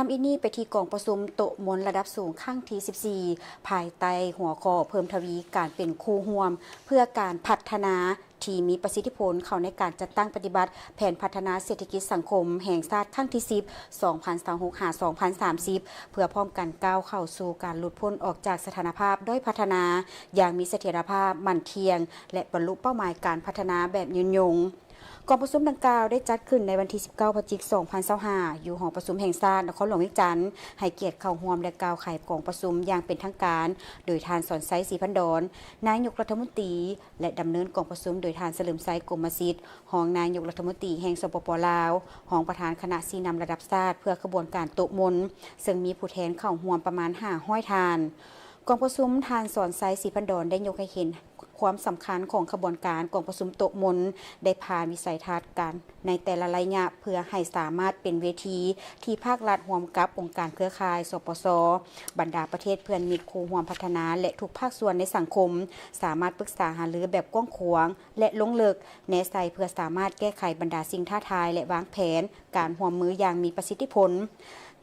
ທຳອິດນີ້ໄປທີ່ກອງປະຊຸມໂຕະມົນລະດັບສູງຄັ້ງທີສິບສີ່ ພາຍໃຕ້ຫົວຂໍ້ເພີ່ມທະວີການເປັນຄູ່ຮ່ວມເພື່ອການພັດທະນາທີ່ມີປະສິດທິຜົນເຂົ້າໃນການຈັດຕັ້ງປະຕິບັດແຜນພັດທະນາເສດຖະກິດສັງຄົມແຫ່ງຊາດຄັ້ງທີສິບ ສອງພັນຊາວຫົກ ຫາ ສອງພັນສາມສິບ ເພື່ອພ້ອມກັນກ້າວເຂົ້າສູ່ການຫຼຸດພົ້ນອອກຈາກສະຖານະພາບດ້ອຍພັດທະນາຢ່າງມີສະຖຽນລະພາບ, ໝັ້ນທ່ຽງ ແລະ ບັນລຸເປົ້າໝາຍການພັດທະນາແບບຍືນຍົງ. ກອງປະຊຸມດັ່ງກ່າວໄດ້ຈັດຂຶ້ນໃນວັນທີສິບເກົ້າ ພະຈິກ ສອງພັນຊາວຫ້າ ຢູ່ຫໍປະຊຸມແຫ່ງຊາດ ນະຄອນຫຼວງວຽງຈັນ ໃຫ້ກຽດເຂົ້າຮ່ວມ ແລະ ກ່າວໄຂກອງປະຊຸມຢ່າງເປັນທາງການ ໂດຍທ່ານ ສອນໄຊ ສີພັນດອນ ນາຍົກລັດຖະມົນຕີ ແລະ ດຳເນີນກອງປະຊຸມໂດຍທ່ານ ສະເຫຼີມໄຊ ກົມມະສິດ ຮອງນາຍົກລັດຖະມົນຕີແຫ່ງ ສປປ ລາວ, ຮອງປະທານຄະນະຊີ້ນຳລະດັບຊາດເພື່ອຂະບວນການໂຕະມົນ, ເຊິ່ງມີຜູ້ແທນເຂົ້າຮ່ວມປະມານຫ້າຮ້ອຍທ່ານ. ກອງປະຊຸມ ທ່ານ ສອນໄຊ ສີພັນດອນ ໄດ້ຍົກໃຫ້ເຫັນຄວາມສຳຄັນຂອງຂະບວນການກອງປະຊຸມໂຕະມົນ, ໄດ້ຜ່ານວິໄສທັດການໃນແຕ່ລະໄລຍະ ເພື່ອໃຫ້ສາມາດເປັນເວທີທີ່ພາກລັດຮ່ວມກັບອົງການເຄືອຂ່າຍ ສປຊ, ບັນດາປະເທດເພື່ອນມິດຄູ່ຮ່ວມພັດທະນາ ແລະ ທຸກພາກສ່ວນໃນສັງຄົມ ສາມາດປຶກສາຫາລືແບບກວ້າງຂວາງ ແລະ ລົງເລິກແນໃສ່ ເພື່ອສາມາດແກ້ໄຂບັນດາສິ່ງທ້າທາຍ ແລະ ວາງແຜນການຮ່ວມມືຢ່າງມີປະສິດທິຜົນ.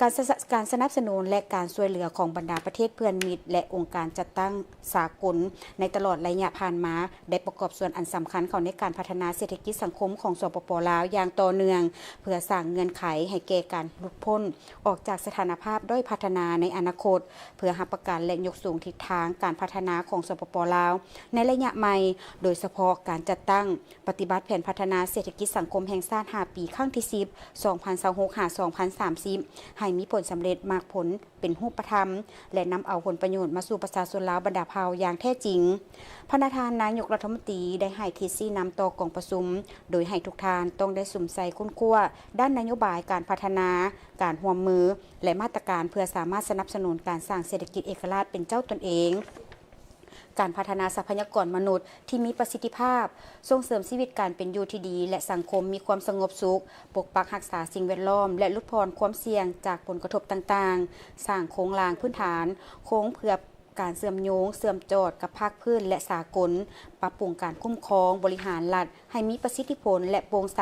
ການສະ ການສະໜັບສະໜູນ ແລະ ການຊ່ວຍເຫຼືອຂອງບັນດາປະເທດເພື່ອນມິດ ແລະ ອົງການຈັດຕັ້ງສາກົນໃນຕະຫຼອດໄລຍະຜ່ານມາ ໄດ້ປະກອບສ່ວນອັນສຳຄັນເຂົ້າໃນການພັດທະນາເສດຖະກິດສັງຄົມຂອງ ສປປ ລາວ ຢ່າງຕໍ່ເນື່ອງ ເພື່ອສ້າງເງື່ອນໄຂໃຫ້ແກ່ການຫຼຸດພົ້ນອອກຈາກສະຖານະພາບດ້ອຍພັດທະນາໃນອະນາຄົດ, ເພື່ອຮັບປະກັນ ແລະ ຍົກສູງທິດທາງການພັດທະນາຂອງ ສປປ ລາວ ໃນໄລຍະໃໝ່, ໂດຍສະເພາະການຈັດຕັ້ງ ປະຕິບັດແຜນພັດທະນາເສດຖະກິດສັງຄົມແຫ່ງຊາດຫ້າປີ ຄັ້ງທີສິບ ສອງພັນຊາວຫົກ ຫາ ສອງພັນສາມສິບ ໃຫ້ມີຜົນສຳເລັດໝາກຜົນເປັນຮູບປະທຳ ແລະ ນຳເອົາຜົນປະໂຫຍດມາສູ່ປະຊາຊົນລາວບັນດາເຜົ່າຢ່າງແທ້ຈິງ. ພະນະທ່ານນາຍົກລັດຖະມົນຕີໄດ້ໃຫ້ທິດຊີ້ນຳຕໍ່ກອງປະຊຸມ, ໂດຍໃຫ້ທຸກທ່ານຕ້ອງໄດ້ສຸມໃສ່ຄົ້ນຄວ້າດ້ານນະໂຍບາຍການພັດທະນາ, ການຮ່ວມມື ແລະ ມາດຕະການເພື່ອສາມາດສະໜັບສະໜູນການສ້າງເສດຖະກິດເອກະລາດເປັນເຈົ້າຕົນເອງ. ການພັດທະນາຊັບພະຍາກອນມະນຸດທີ່ມີປະສິດທິພາບ, ສົ່ງເສີມຊີວິດການເປັນຢູ່ທີ່ດີ ແລະ ສັງຄົມມີຄວາມສະຫງົບສຸກ, ປົກປັກຮັກສາສິ່ງແວດລ້ອມ ແລະ ຫຼຸດຜ່ອນຄວາມສ່ຽງຈາກຜົນກະທົບຕ່າງໆ, ສ້າງໂຄງລ່າງພື້ນຖານຄົງເພື່ອການເຊື່ອມໂຍງ, ເຊື່ອມຈອດກັບພາກພື້ນ ແລະ ສາກົນ, ປັບປຸງການຄຸ້ມຄອງບໍລິຫານລັດ ໃຫ້ມີປະສິດທິຜົນ ແລະ ໂປ່ງໃສ,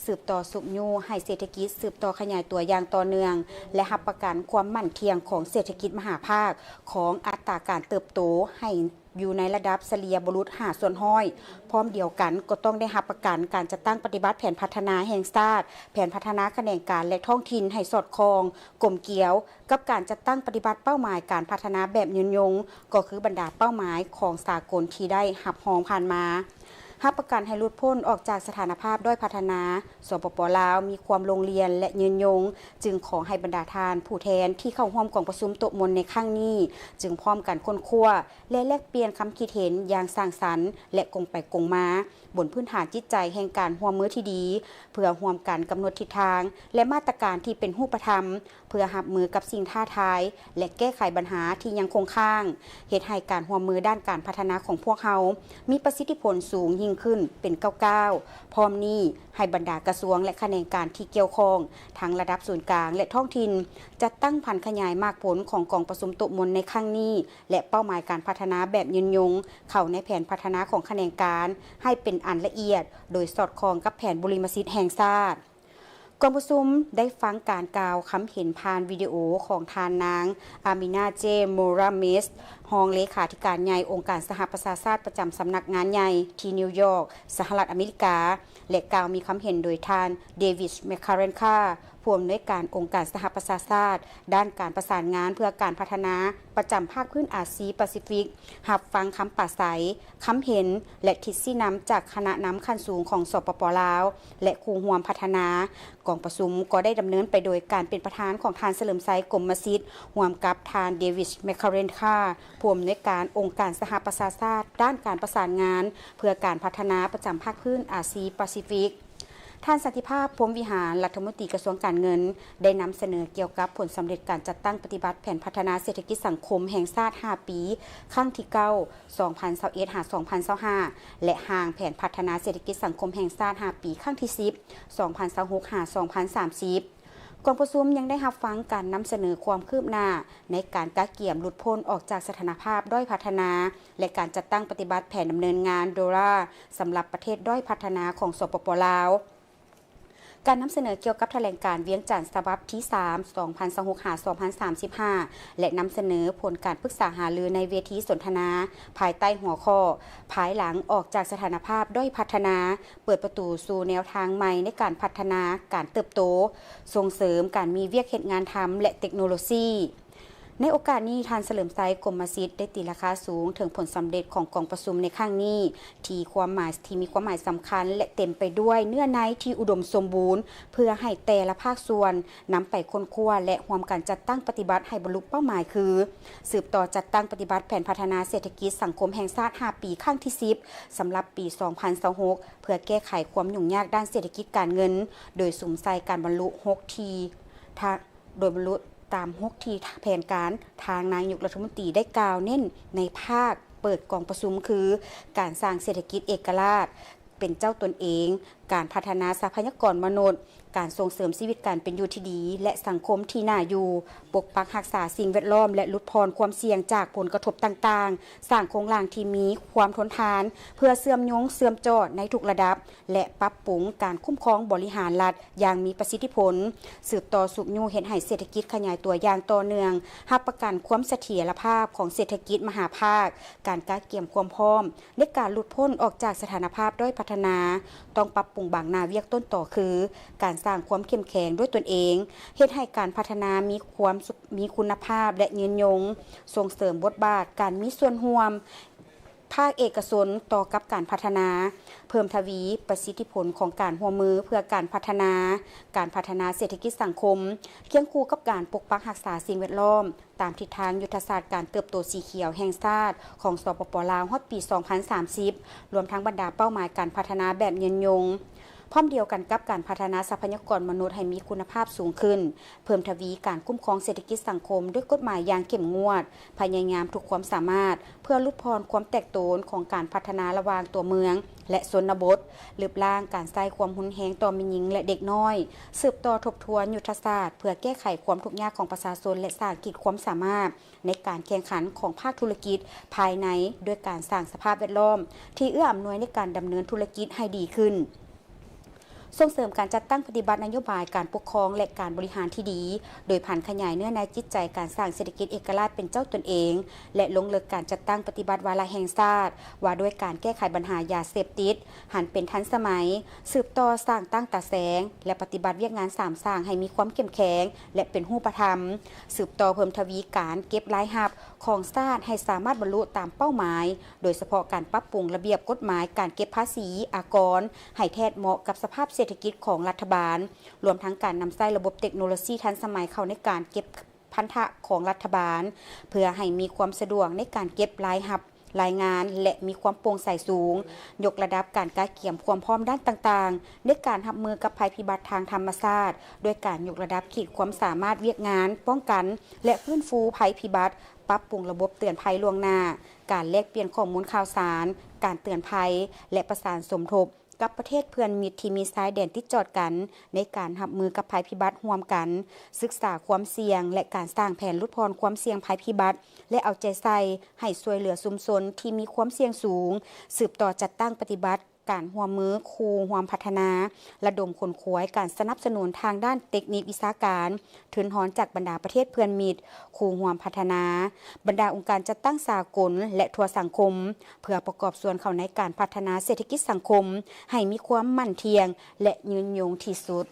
ສືບຕໍ່ຊຸກຍູ້ໃຫ້ເສດຖະກິດສືບຕໍ່ຂະຫຍາຍຕົວຢ່າງຕໍ່ເນື່ອງ ແລະ ຮັບປະກັນຄວາມໝັ້ນທ່ຽງຂອງເສດຖະກິດມະຫາພາກຂອງອັດຕາການເຕີບໂຕໃຫ້ຢູ່ໃນລະດັບສະເລ່ຍບໍ່ຫຼຸດຫ້າສ່ວນຮ້ອຍ. ພ້ອມດຽວກັນກໍຕ້ອງໄດ້ຮັບປະກັນການຈັດຕັ້ງປະຕິບັດແຜນພັດທະນາແຫ່ງຊາດ, ແຜນພັດທະນາຂະແໜງການ ແລະ ທ້ອງຖິ່ນໃຫ້ສອດຄ່ອງ, ກົມກຽວ ກັບການຈັດຕັ້ງປະຕິບັດເປົ້າໝາຍການພັດທະນາແບບຍືນຍົງ, ກໍຄືບັນດາເປົ້າໝາຍຂອງສາກົນທີ່ໄດ້ຮັບຮອງຜ່ານມາ. ຮັບປະກັນໃຫ້ຫຼຸດພົ້ນອອກຈາກສະຖານະພາບດ້ອຍພັດທະນາ, ສປປ ລາວ ມີຄວາມໂລງລຽນ ແລະ ຍືນຍົງ, ຈຶ່ງຂໍໃຫ້ບັນດາທ່ານຜູ້ແທນທີ່ເຂົ້າຮ່ວມກອງປະຊຸມໂຕະມົນໃນຄັ້ງນີ້ ຈຶ່ງພ້ອມກັນຄົ້ນຄວ້າ ແລະ ແລກປ່ຽນຄຳຄິດເຫັນຢ່າງສ້າງສັນ ແລະ ກົງໄປກົງມາ ບົນພື້ນຖານຈິດໃຈແຫ່ງການຮ່ວມມືທີ່ດີ, ເພື່ອຮ່ວມກັນກຳນົດທິດທາງ ແລະ ມາດຕະການທີ່ເປັນຮູບປະທຳ ເພື່ອຮັບມືກັບສິ່ງທ້າທາຍ ແລະ ແກ້ໄຂບັນຫາທີ່ຍັງຄົງຄ້າງ, ເຮັດໃຫ້ການຮ່ວມມືດ້ານການພັດທະນາຂອງພວກເຮົາມີປະສິດທິຜົນສູງຍິ່ງຂຶ້ນເປັນກ້າວໆ. ພ້ອມນີ້, ໃຫ້ບັນດາກະຊວງ ແລະ ຂະແໜງການທີ່ກ່ຽວຂ້ອງ, ທັງລະດັບສູນກາງ ແລະ ທ້ອງຖິ່ນ, ຈັດຕັ້ງຜັນຂະຫຍາຍໝາກຜົນຂອງກອງປະຊຸມໂຕະມົນໃນຄັ້ງນີ້ ແລະ ເປົ້າໝາຍການພັດທະນາແບບຍືນຍົງ ເຂົ້າໃນແຜນພັດທະນາຂອງຂະແໜງການໃຫ້ເປັນອັນລະອຽດ, ໂດຍສອດຄ່ອງກັບແຜນບຸລິມະສິດແຫ່ງຊາດ. ກອງປະຊຸມໄດ້ຟັງການກ່າວຄຳເຫັນຜ່ານວິດີໂອຂອງທ່ານນາງ ອາມິນາ ເຈ ໂມຣາເມສ ຮອງເລຂາທິການໃຫຍ່ອົງການສະຫະປະຊາຊາດປະຈຳສຳນັກງານໃຫຍ່ທີ່ນິວຢອກ, ສະຫະລັດອາເມລິກາ ແລະ ກ່າວມີຄຳເຫັນໂດຍທ່ານ ເດວິດ ແມກຄາເຣນຄາ ຜູ້ອຳນວຍການອົງການສະຫະປະຊາຊາດ ດ້ານການປະສານງານເພື່ອການພັດທະນາ ປະຈຳພາກພື້ນອາຊີປາຊີຟິກ ຮັບຟັງຄຳປາໄສ, ຄຳເຫັນ ແລະ ທິດຊີ້ນຳຈາກຄະນະນຳຂັ້ນສູງຂອງ ສປປ ລາວ ແລະ ຄູ່ຮ່ວມພັດທະນາ. ກອງປະຊຸມກໍໄດ້ດຳເນີນໄປໂດຍການເປັນປະທານຂອງທ່ານ ສະເຫຼີມໄຊ ກົມມະສິດ ຮ່ວມກັບທ່ານ ເດວິດ ແມກຄາເຣນຄາ ຜູ້ອຳນວຍການອົງການສະຫະປະຊາຊາດ ດ້ານການປະສານງານເພື່ອການພັດທະນາປະຈຳພາກພື້ນອາຊີປາຊີຟິກ. ທ່ານ ສັນຕິພາບ ພົມວິຫານ ລັດຖະມົນຕີກະຊວງການເງິນ ໄດ້ນຳສະເໜີກ່ຽວກັບຜົນສຳເລັດການຈັດຕັ້ງປະຕິບັດແຜນພັດທະນາເສດຖະກິດສັງຄົມແຫ່ງຊາດຫ້າປີ ຄັ້ງທີເກົ້າ ສອງພັນຊາວເອັດ ຫາ ສອງພັນຊາວຫ້າ ແລະ ຮ່າງແຜນພັດທະນາເສດຖະກິດສັງຄົມແຫ່ງຊາດຫ້າປີ ຄັ້ງທີສິບ ສອງພັນຊາວຫົກ ຫາ ສອງພັນສາມສິບ. ກອງປະຊຸມຍັງໄດ້ຮັບຟັງການນຳສະເໜີຄວາມຄືບໜ້າໃນການກະກຽມຫຼຸດພົ້ນອອກຈາກສະຖານະພາບດ້ອຍພັດທະນາ ແລະ ການຈັດຕັ້ງປະຕິບັດແຜນດຳເນີນງານໂດລາສຳລັບປະເທດດ້ອຍພັດທະນາຂອງ ສປປ ລາວ. ການນຳສະເໜີກ່ຽວກັບຖະແຫຼງການວຽງຈັນສະບັບທີສາມ ສອງພັນຊາວຫົກ ຫາ ສອງພັນສາມສິບຫ້າ ແລະ ນຳສະເໜີຜົນການປຶກສາຫາລືໃນເວທີສົນທະນາ ພາຍໃຕ້ຫົວຂໍ້ ພາຍຫຼັງອອກຈາກສະຖານະພາບດ້ອຍພັດທະນາ, ເປີດປະຕູສູ່ແນວທາງໃໝ່ໃນການພັດທະນາ, ການເຕີບໂຕ, ສົ່ງເສີມການມີວຽກເຮັດງານທຳ ແລະ ເຕັກໂນໂລຊີ. ໃນໂອກາດນີ້, ທ່ານ ສະເຫຼີມໄຊ ກົມມະສິດ ໄດ້ຕີລາຄາສູງເຖິງຜົນສຳເລັດຂອງກອງປະຊຸມໃນຄັ້ງນີ້ ທີ່ຄວາມໝາຍ ທີ່ມີຄວາມໝາຍສຳຄັນ ແລະ ເຕັມໄປດ້ວຍເນື້ອໃນທີ່ອຸດົມສົມບູນ ເພື່ອໃຫ້ແຕ່ລະພາກສ່ວນນຳໄປຄົ້ນຄວ້າ ແລະ ຮ່ວມກັນຈັດຕັ້ງປະຕິບັດໃຫ້ບັນລຸເປົ້າໝາຍຄື ສືບຕໍ່ຈັດຕັ້ງປະຕິບັດແຜນພັດທະນາເສດຖະກິດສັງຄົມແຫ່ງຊາດຫ້າປີ ຄັ້ງທີສິບ ສຳລັບປີສອງພັນຊາວຫົກ ເພື່ອແກ້ໄຂຄວາມຫຍຸ້ງຍາກດ້ານເສດຖະກິດການເງິນ ໂດຍສຸມໃສ່ການບັນລຸຫົກທີ ທະ ໂດຍບັນລຸຕາມຫົກທີແຜນການ. ທາງນາຍົກລັດຖະມົນຕີໄດ້ກ່າວເນັ້ນໃນພາກເປີດກອງປະຊຸມຄື ການສ້າງເສດຖະກິດເອກະລາດເປັນເຈົ້າຕົນເອງ, ການພັດທະນາຊັບພະຍາກອນມະນຸດ, ການສົ່ງເສີມຊີວິດການເປັນຢູ່ທີ່ດີ ແລະ ສັງຄົມທີ່ໜ້າຢູ່, ປົກປັກຮັກສາສິ່ງແວດລ້ອມ ແລະ ຫຼຸດຜ່ອນຄວາມສ່ຽງຈາກຜົນກະທົບຕ່າງໆ, ສ້າງໂຄງລ່າງທີ່ມີຄວາມທົນທານ ເພື່ອເຊື່ອມໂຍງເຊື່ອມຈອດໃນທຸກລະດັບ ແລະ ປັບປຸງການຄຸ້ມຄອງບໍລິຫານລັດຢ່າງມີປະສິດທິຜົນ, ສືບຕໍ່ຊຸກຍູ້ເຮັດໃຫ້ເສດຖະກິດຂະຫຍາຍຕົວຢ່າງຕໍ່ເນື່ອງ, ຮັບປະກັນຄວາມສະຖຽນລະພາບຂອງເສດຖະກິດມະຫາພາກ, ການກະກຽມຄວາມພ້ອມໃນການຫຼຸດພົ້ນອອກຈາກສະຖານະພາບດ້ອຍພັດທະນາ, ຕ້ອງປັບປຸງບາງໜ້າວຽກຕົ້ນຕໍຄື ການສ້າງຄວາມເຂັ້ມແຂງດ້ວຍຕົນເອງ, ເຮັດໃຫ້ການພັດທະນາມີຄວາມ ມີຄຸນນະພາບ ແລະ ຍືນຍົງ, ສົ່ງເສີມບົດບາດການມີສ່ວນຮ່ວມ ພາກເອກະຊົນຕໍ່ກັບການພັດທະນາ, ເພີ່ມທະວີປະສິດທິຜົນຂອງການຮ່ວມມືເພື່ອການພັດທະນາ, ການພັດທະນາເສດຖະກິດສັງຄົມ ຄຽງຄູ່ກັບການປົກປັກຮັກສາສິ່ງແວດລ້ອມ ຕາມທິດທາງຍຸດທະສາດການເຕີບໂຕສີຂຽວແຫ່ງຊາດຂອງ ສປປ ລາວ ຮອດປີສອງພັນສາມສິບ ລວມທັງບັນດາເປົ້າໝາຍການພັດທະນາແບບຍືນຍົງ. ພ້ອມດຽວກັນກັບການພັດທະນາຊັບພະຍາກອນມະນຸດໃຫ້ມີຄຸນນະພາບສູງຂຶ້ນ, ເພີ່ມທະວີການຄຸ້ມຄອງເສດຖະກິດສັງຄົມດ້ວຍກົດໝາຍຢ່າງເຂັ້ມງວດ, ພະຍາຍາມທຸກຄວາມສາມາດເພື່ອຫຼຸດຜ່ອນຄວາມແຕກໂຕນຂອງການພັດທະນາລະຫວ່າງຕົວເມືອງ ແລະ ຊົນນະບົດ, ລຶບລ້າງການໃຊ້ຄວາມຮຸນແຮງຕໍ່ແມ່ຍິງ ແລະ ເດັກນ້ອຍ, ສືບຕໍ່ທົບທວນຍຸດທະສາດເພື່ອແກ້ໄຂຄວາມທຸກຍາກຂອງປະຊາຊົນ ແລະ ສ້າງຂີດຄວາມສາມາດໃນການແຂ່ງຂັນຂອງພາກທຸລະກິດພາຍໃນ ດ້ວຍການສ້າງສະພາບແວດລ້ອມທີ່ເອື້ອອຳນວຍໃນການດຳເນີນທຸລະກິດໃຫ້ດີຂຶ້ນ. ສົ່ງເສີມການຈັດຕັ້ງປະຕິບັດນະໂຍບາຍການປົກຄອງ ແລະ ການບໍລິຫານທີ່ດີ, ໂດຍຜັນຂະຫຍາຍເນື້ອໃນຈິດໃຈການສ້າງເສດຖະກິດເອກະລາດເປັນເຈົ້າຕົນເອງ ແລະ ລົງເລິກການຈັດຕັ້ງປະຕິບັດວາລະແຫ່ງຊາດ ວ່າດ້ວຍການແກ້ໄຂບັນຫາຢາເສບຕິດ ຫັນເປັນທັນສະໄໝ, ສືບຕໍ່ສ້າງຕັ້ງຕາແສງ ແລະ ປະຕິບັດວຽກງານສາມສ້າງໃຫ້ມີຄວາມເຂັ້ມແຂງ ແລະ ເປັນຮູບປະທຳ, ສືບຕໍ່ເພີ່ມທະວີການເກັບລາຍຮັບຂອງຊາດໃຫ້ສາມາດບັນລຸຕາມເປົ້າໝາຍ, ໂດຍສະເພາະການປັບປຸງລະບຽບກົດໝາຍການເກັບພາສີອາກອນ ໃຫ້ແທດເໝາະກັບສະພາບເສດຖະກິດຂອງລັດຖະບານ, ລວມທັງການນຳໃຊ້ລະບົບເຕັກໂນໂລຊີທັນສະໄໝເຂົ້າໃນການເກັບພັນທະຂອງລັດຖະບານ ເພື່ອໃຫ້ມີຄວາມສະດວກໃນການເກັບລາຍຮັບ, ລາຍງານ ແລະ ມີຄວາມໂປ່ງໃສສູງ, ຍົກລະດັບການກະກຽມຄວາມພ້ອມດ້ານຕ່າງໆ ໃນການຮັບມືກັບໄພພິບັດທາງທຳມະຊາດ ດ້ວຍການຍົກລະດັບຂີດຄວາມສາມາດວຽກງານປ້ອງກັນ ແລະ ຟື້ນຟູໄພພິບັດ, ປັບປຸງລະບົບເຕືອນໄພລ່ວງໜ້າ, ການແລກປ່ຽນຂໍ້ມູນຂ່າວສານ, ການເຕືອນໄພ ແລະ ປະສານສົມທົບ ກັບປະເທດເພື່ອນມິດທີ່ມີຊາຍແດນຕິດຈອດກັນ ໃນການຮັບມືກັບໄພພິບັດຮ່ວມກັນ, ສຶກສາຄວາມສ່ຽງ ແລະ ການສ້າງແຜນຫຼຸດຜ່ອນຄວາມສ່ຽງໄພພິບັດ ແລະ ເອົາໃຈໃສ່ໃຫ້ຊ່ວຍເຫຼືອຊຸມຊົນທີ່ມີຄວາມສ່ຽງສູງ, ສືບຕໍ່ຈັດຕັ້ງປະຕິບັດການຮ່ວມມືຄູ່ຮ່ວມພັດທະນາ, ລະດົມຂົນຂວາຍການສະໜັບສະໜູນທາງດ້ານເຕັກນິກວິຊາການ, ທຶນຮອນຈາກບັນດາປະເທດເພື່ອນມິດ, ຄູ່ຮ່ວມພັດທະນາ, ບັນດາອົງການຈັດຕັ້ງສາກົນ ແລະ ທົ່ວສັງຄົມ ເພື່ອປະກອບສ່ວນເຂົ້າໃນການພັດທະນາເສດຖະກິດສັງຄົມໃຫ້ມີຄວາມໝັ້ນທ່ຽງ ແລະ ຍືນຍົງທີ່ສຸດ.